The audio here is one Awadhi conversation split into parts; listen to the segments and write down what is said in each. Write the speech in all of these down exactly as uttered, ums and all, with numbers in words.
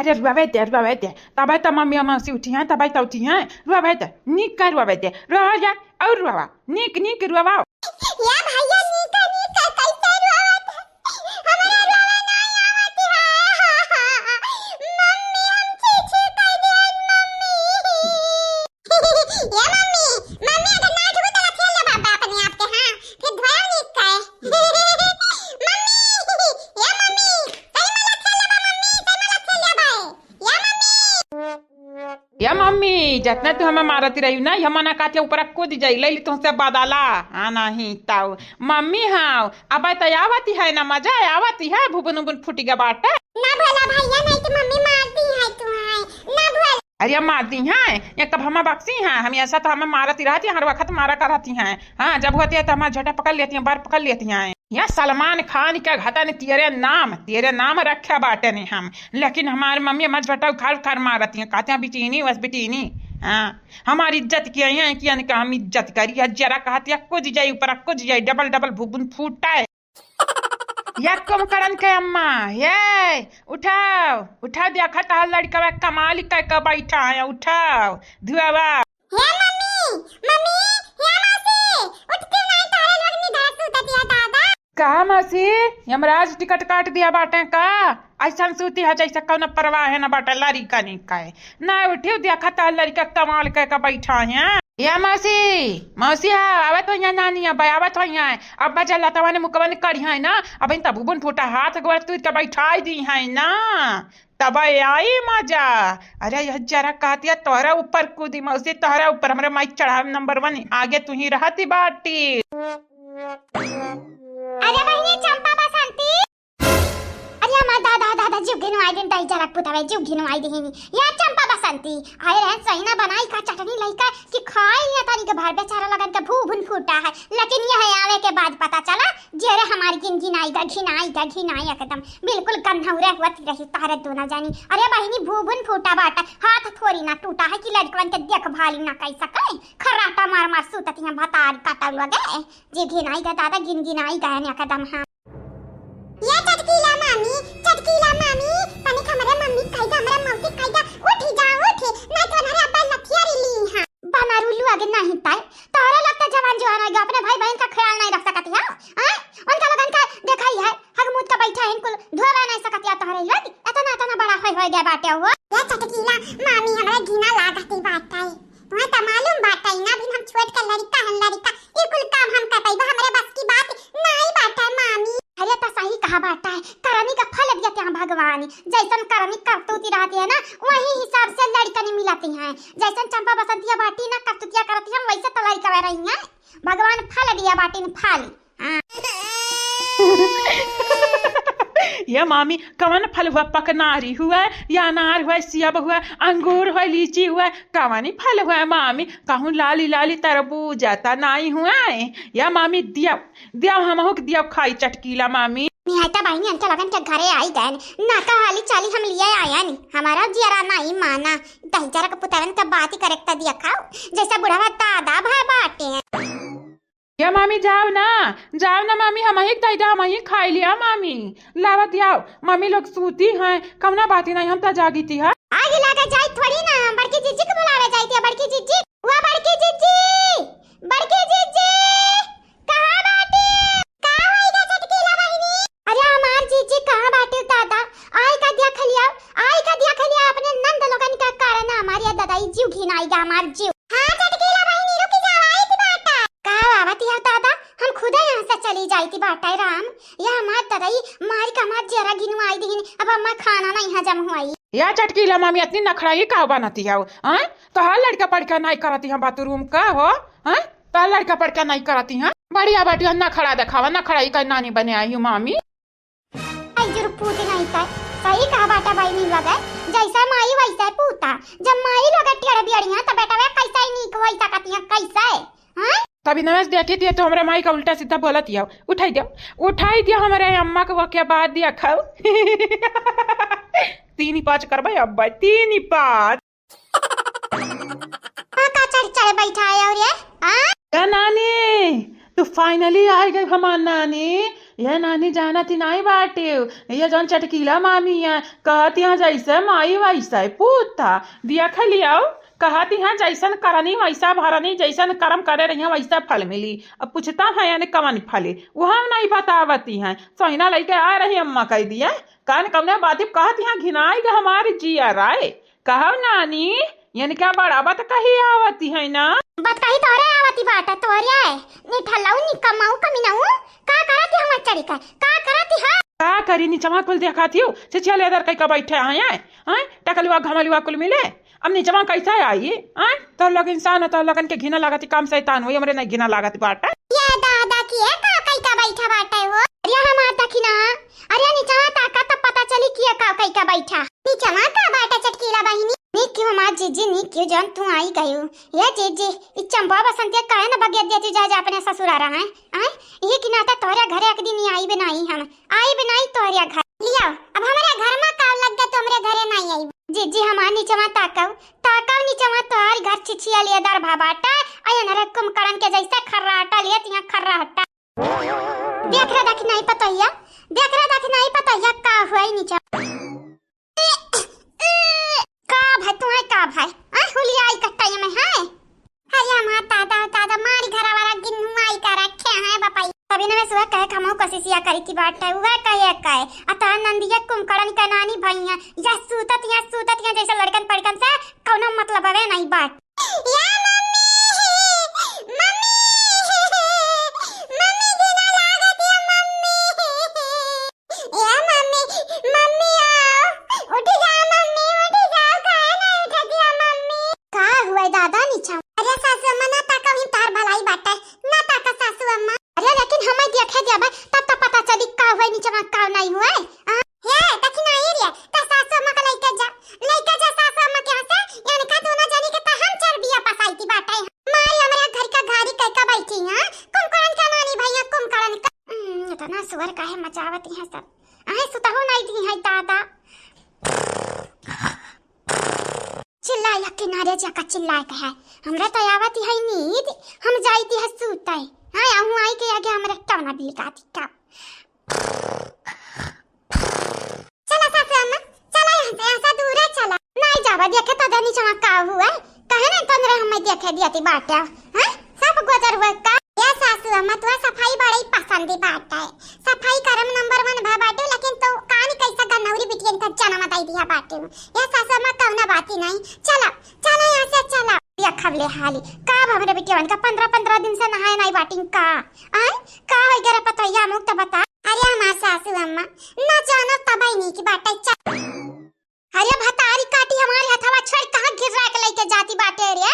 ते रुआवे दे, रुआवे दे। तबै त मम्मी मौसी उठी हैं, तबै त उठी हैं। रुआवे दे, नीक का रुआवे दे। रुआवा जा, और रुआवा। नीक, नीक रुआवा। या भैया, नीक, नीक, कैसे रुआवत है? हमरा रुआवा नहीं आवत है। मम्मी, हम छी छी कर दिया, मम्मी। ए मम्मी, मम्मी अगर ना उठबू त लथिया लेबा बा अपने आप के, हाँ, फिर धोया निक का है। मम्मी, ए मम्मी, सही में लथिया लेबा मम्मी, सही में लथिया लेबा है। ए मम्मी। ए मम्मी, जतना तू हमें मारती रही ना, हम ना कहते ऊपर कूद जाई, ले ली तुमसे बदला। हाँ नहीं ताऊ, मम्मी हाँ, अब तो आवती है ना, मजा आवती है, भुबुन उबुन फूटी गया बाटे। ना भोला भैया, नहीं तो मम्मी मारती है तुम्हें, ना भोला। अरे मारती हैं, ये कब हमें बक्सी हैं? हम ऐसा तो हमें मारती रहती हैं, हर वक्त मारा करती हैं। हाँ, जब होती है तो हमारा झोटा पकड़ लेती हैं, बार पकड़ लेती हैं। या सलमान खान के घटा ने तेरे नाम, तेरे नाम रखे बाटे ने हम, लेकिन हमारे मम्मी हमारे झोटा उखाड़ उखाड़ मारती हैं, कहते हैं बिटीनी, बस बिटीनी। हाँ, हमारी इज्जत किया है कि इनका हम इज्जत करी है, जरा कहती है कुछ जाई ऊपर, कुछ जाई, डबल डबल भुबुन फूटा है। या कुंभकर्ण के अम्मा, ये उठाओ, उठाओ, देखा तहार लड़कवा कमाल कै के बैठा है, उठाओ धुआवा। हे मम्मी, मम्मी, हे मौसी, उठती नहीं, तारे लोग निधर सूतत या दादा। का मौसी, यमराज टिकट काट दिया बाटे का? ऐसन सूती है जैसे कौनो परवाह है ना बाटे लड़िकनी का। ना उठी, देखा त लड़िका कमाल कै के बैठा है। या मौसी, मौसी, हाँ, आवत हो यहाँ नानी, अब आवत हो यहाँ। अब बजा लतवा ने मुकवन करी है ना, अब इन तबुबुन फूटा हाथ गोड़ तूर के बैठाई दी है ना, तब आई मजा। अरे यह जरा कहती है तोहरा ऊपर कूदी मौसी, तोहरा ऊपर हमरे माइक चढ़ाव नंबर वन, आगे तू ही रहती बाटी। अरे बहिनी चंपा बसंती, अरे हमार दादा, दादा, जीव घिनवाई दिन, दही जरक पुतावे, जीव घिनवाई दिहिनी। या चंपा बसंती, आए रहे सहीना बनाई का चटनी लइका कि खाए लिया तारी के भर बेचारा लगन के भू भुन फूटा है, लेकिन यह आवे के बाद पता चला जे रे हमारी गिन घिनाई गा, घिनाई गा, घिनाई एकदम बिल्कुल गन्हौरे हुआ रही तहरे दोनों जानी। अरे बहिनी भू भुन फूटा बाटा, हाथ थोड़ी ना टूटा है कि लड़कवन के देखभाल ना कर सके, खर्राटा मार मार सूतती हैं भतार काटा लगे, जे घिनाई गा दादा, गिन घिनाई गा एकदम। हाँ। ये चटकीला मामी, चटकीला मामी, तनिक हमरे मम्मी कहि दा, हमरे मौसी कहि दा, उठी जा, उठी, नहीं तो हमारे अब्बा लठियारी ली हाँ। बनारू लू आगे नहीं ताई, तोहरे लोग तो जवान जुआन हो गए, अपने भाई बहन का ख्याल नहीं रख सकती हो, हैं? उनका लोगन का देखा ही है, हग मूत का बैठा है, इनको धोवे नहीं सकती है तोहरे लोग, इतना, इतना बड़ा होय, होय गया बाटे हो। ये चटकीला मामी, हमरे घिना लागती बाटे। तुम्हें तो मालूम बाटे ना, अभी हम छोट के लड़िका हन, लड़िका, ई कुल काम हम कर पाइबा, हमरे बस की बात नाई बाटे मामी। अरे तो सही कहा बाटे, करनी का फल दिया त्या भगवान, जैसन करनी करतूती रहती है ना, वही हिसाब से लड़िकनी मिलती हैं। जैसन चंपा बसंतिया बाटी ना करतूतिया करती हैं, वैसे तो लड़िका रही हैं। भगवान फल दिया बाटी न फल। हाँ। ये मामी, कवन फल हुआ? पकनारी हुआ या अनार हुआ, सेब हुआ, अंगूर हुआ, लीची हुआ, कवन ही फल हुआ मामी? कहूँ लाली लाली तरबूजा त नाई हुआ। या मामी दिया, दिया हमहू के दिया खाई चटकीला मामी। निहायता बहिनी अंत लगन के घरे आई गए, ना तो हाली चाली हम लिए आया नी, हमारा जियरा नाई माना, दही जरा के पुतरन के बात ही करेक्ट दिया खाओ, जैसा बुढ़ावा दादा भाई बाटे। या मामी, जाओ ना, जाओ ना मामी, हमही के दई दा, हमही खाई लिया मामी। लावत जाओ, मामी लोग सूती हैं, कवना बाती नहीं, हम त जागीती है। आगे लागे जाई थोड़ी ना, हम बड़की जिज्जी के बुलावे जाई थी, बड़की जिज्जी, हुआ बड़की जिज्जी, बड़की जिज्जी, कहाँ बाटी? का होई गा चटकीला बहिनी? अरे हमार जिज्जी कहाँ बाटी दादा? आई का देख लिया, आई का देख लिया, अपने नंद लोगन का कारण हमार ये दादा, ई जीव घिनाई गा हमार जीव। हाँ चटकीला बहिनी, रुकी जाओ, आई थी बाटा। का आवत ही दादा, हम खुदे यहाँ से चली जाई थी बाटा राम। या हमार दादा, ई मारी का हमार जरा घिनवाई दीन, अब हमार खाना नहीं हजम हुई। या चटकीला मामी, इतनी नखड़ा ही का बनती है, हाँ? तो हर लड़का पढ़ के नहीं करती हम बाथरूम का हो, हाँ? तो हर लड़का पढ़ के नहीं करती हैं। बढ़िया बाटी, नखड़ा देखावा, नखड़ा ही का नानी बने आई हूँ मामी। आई जुर पूत नहीं का, सही कहा बाटा बहिनी लोग, जैसा माई वैसा पूता। जब माई लोग टेढ़ बियड़ी हैं, तो बेटा वे कैसे ही नीक होई सकती हैं, कैसे? हैं? तभी नवेश देखी थी तो हमरा माई का उल्टा सीधा बोलत हिया। उठाई दिया, उठाई दिया हमरे अम्मा के, वो क्या बात दिया खाओ। तीन ही पाँच करबे अब्बा, तीन ही पाँच। हाँ, का चढ़ चढ़ बैठा है और ये? हाँ? ए नानी, तू finally आ गई हमार नानी। ये नानी जानत ही नाहीं बाटे, ये जौन चटकीला मामी है, कहत यहाँ जैसे माई वैसे पूत था, दिया खा लियाओ, कहत यहाँ जैसन करनी वैसा भरनी, जैसन कर्म करे रही वैसा फल मिली। अब पूछता है यानी कवन फल, वो हम नहीं बतावती हैं। सोहिना लइके आ रही अम्मा कह दिए, कान कवने बाती कहत यहाँ घिनाई ग हमारी जिया राय। कहो नानी, इनका बड़ा बतकही आवती है ना? बतकही तोहरे आवती बाटे, तोहरे आए। निठल्लाऊ, निकम्माऊ, कमीनाऊ, का करती हमार चरिका? का करती है? का करी, निचवा कुल देखा थियो, छिछिया लेदर कई का बैठे आए, हैं? टकलुआ घमलुआ कुल मिले। अब निचवा कैसे आई, हैं? तोहर लोग इंसान हो, तोहर लोगन के घिना लागत, काम शैतान होई, हमरे नहीं घिना लागत बाटे। ये दादा की है का कई का बैठा बाटे हो? अरे हमार दखिना, अरे निचवा ताका तब पता चली की है का कई का बैठा। निचवा का बाटे चटकीला बहिनी? नीक कियो हमार जीजी, नीक कियो जौन तू आई गयू। ये जीजी, ई चंपा बसंतिया काहे न बगिया देती जा, जा अपने ससुरारा हैं? आय, ये कि नाता तोहरे घरे एक दिन आई बनाई हम, आई बनाई तोहरे घर। लियाओ, अब हमरे घर में का लग गया, तो हमरे घरे नहीं आई। जीजी हमार निचवा ताकव, ताकव निचवा तोहार घर छिछिया लेदर भा बाटा, अयन रे कुंभकर्ण के जैसे खर्राटा लेत यहाँ खर्राटा। देख रहा दखिनाई पतोहिया, देख रहा दखिनाई पतोहिया का हुआ ई निचवा। का भाई, तू है का भाई? आ, हुलियाई कट्टाई में है। अरे हमार दादा, दादा, मारी घरा वाला गिन्नुआई का रखे हैं बपाई। तभी ना मैं सुबह कहे खमऊ कोशिश या करी थी बात है, वह कहे कहे। आ तोहर नंदिया कुंभकर्ण के नानी भइया, या सूतत या सूतत या जैसे लड़कन पड़कन से कौनो मतलब हवे नहीं बात। या मम्मी, मम्मी, मम्मी घिना लागत या मम्मी। ए मम्मी, मम्मी आओ, उठ जा मम्मी, उठ जाओ, काहे नहीं उठत या मम्मी? का हुआ दादा नीचा? अरे सासू अम्मा, ना ताका, हम तार भलाई बाटे, ना ताका सासू अम्मा। अरे लेकिन हमें देखे देबे, तब तो पता चली का हुआ नीचा, का नहीं हुआ। आ? हे, दखिनाई रे, तो सासू अम्मा का लइके जा, लइके जा सासू अम्मा के यहाँ से, इनका दोनों जनी के तो हम चरबिया पसाई थी बाटे। मारी हमरे घर का घारी कह के बैठी हैं, कुंभकर्ण का नानी भइया, कुंभकर्ण का। हम्म, इतना सुअर काहे मचावत हैं सब? आहे सुतहु नहीं दी है दादा। चिल्लाया किनारे जाकर चिल्लाए के है, हमरा तो आवत है नींद, हम जाई थी है सूते। हाँ, आहू आई के आगे हमरा टोना बिलका थी का। चला सासू अम्मा, चला यहाँ से, यहाँ से दूर है, चला। नहीं जावा, देखे तो दे नीचवा का हुआ, कहे नहीं तोहरे हमें देखे दिया थी बाटे, हाँ? सब गोजर हुआ का? ये सासू अम्मा, तुहा सफाई बड़ी पसंद ही बाटे, सफाई करम नंबर वन भा बाटे, लेकिन तो कान कैसा गन्नौरी बिटियन का जन्म दई दिया बाटे। ये सासू अम्मा कौना बात ही नहीं, चला, चला यहाँ से, चला। ये खबले हाली, का अब हमरे बिटियन का पन्द्रह पन्द्रह दिन से नहाए नहीं बाटिन का? आय, का हो गया रे पतोहिया, मुख तो बता। अरे हमार सासू अम्मा, ना जानो तबई नहीं की बाटे, चल। अरे भतारी काटी हमारे हथवा छोड़, कहाँ गिर्रा के लइके जाती बाटे रे?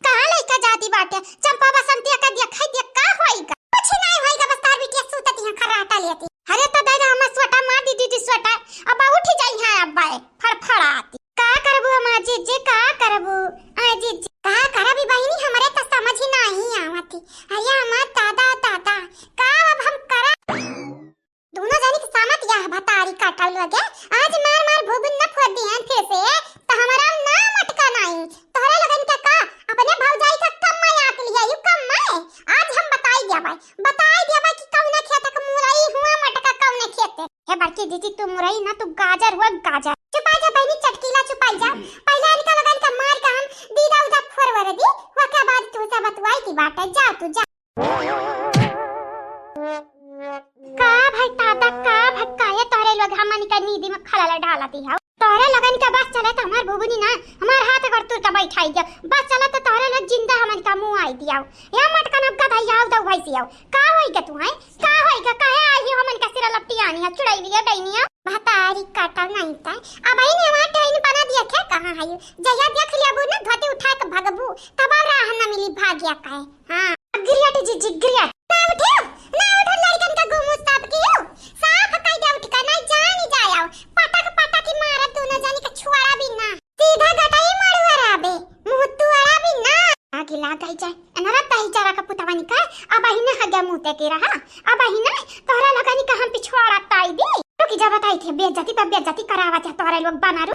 कहाँ लइके जाती बाटे? चंपा बसंतिया का देखा, देख का होइगा? कुछ नहीं होइगा, बस तार बिटिया सूतत यहाँ खर्राटा लेती। अरे तो दे दे हमें सोटा मार दी दीदी सोटा, अब उठ जाई है अब बाए फड़फड़ाती। का करबू हमार जीजी, का करबू? आ जीजी, का करबी बहिनी, हमरे तो समझ ही नहीं आवत। अरे हमार दादा, दादा, का अब हम करा? दोनों जनी के सामत यह भतारी काटल लगे। आज मार मार भूबुन न फोड़ दिहन फिर से, त हमारा ना मटका नाई। तोहरा लोगन के का, अपने भौजाई का कम में आके लिया, यू कम में। आज हम बताई दिया भाई, बताई दिया भाई कि कौने खेत के मुरई हुआ मटका कौने खेत। हे बड़की दीदी, तू मुरई ना, तू गाजर हुआ गाजर। चुपा जा बहिनी चटकीला, चुपाई जा। पहले इनका लोगन के मार के हम दीदा उदा फोरवर दी, ओके बाद तू से बतवाई की बात है। जा तू जा। का भाई दादा, का भाई, काहे तोहरे लोग हमन के नींद में खलल डालती हो? तोहरे लोगन के बस चले तो हमार भुबुनी ना, हमार हाथ गोड़ तुर के बैठाई दिया। बस चले तो तोहरे लोग जिंदा हमन का मुँह आई दिया। या मटकन अब गधैया आओ दऊ भैंसी आओ। का होई के तू है? का होई के? काहे आई हो हमन के सिरा लपटियानी है, चुड़ैलिया डैनिया? भतारी काटा नहीं तै। अब आई ने हमार ठहन पना दिया खे कहाँ है? जया देख लिया बू ना, धोती उठा के भगबू, तब राह न मिली भाग्या का है। हाँ। गिरियाटी जीजी, गिरियाटी। ना उठियो, ना उठो, लड़कन का गुमू साफ कियो। साफ कई दे उठ के, ना जानी जायो। पटक पटक ही मारत दोनों जानी के छुआड़ा भी ना। सीधा गटाई मारू अराबे, मुँह तू अराबी ना। आगे लाग गई जाए, अनरा ताई चारा का पुतवा निकाल, अब अही ना हगे मुँह ते के रहा। अब अही ना, तोहरा लगा निका हम पिछुआड़ा ताई दी। रुकी जा बताई थे, बेइज्जती तो बेइज्जती करावा थे तोहरा लोग बना रू।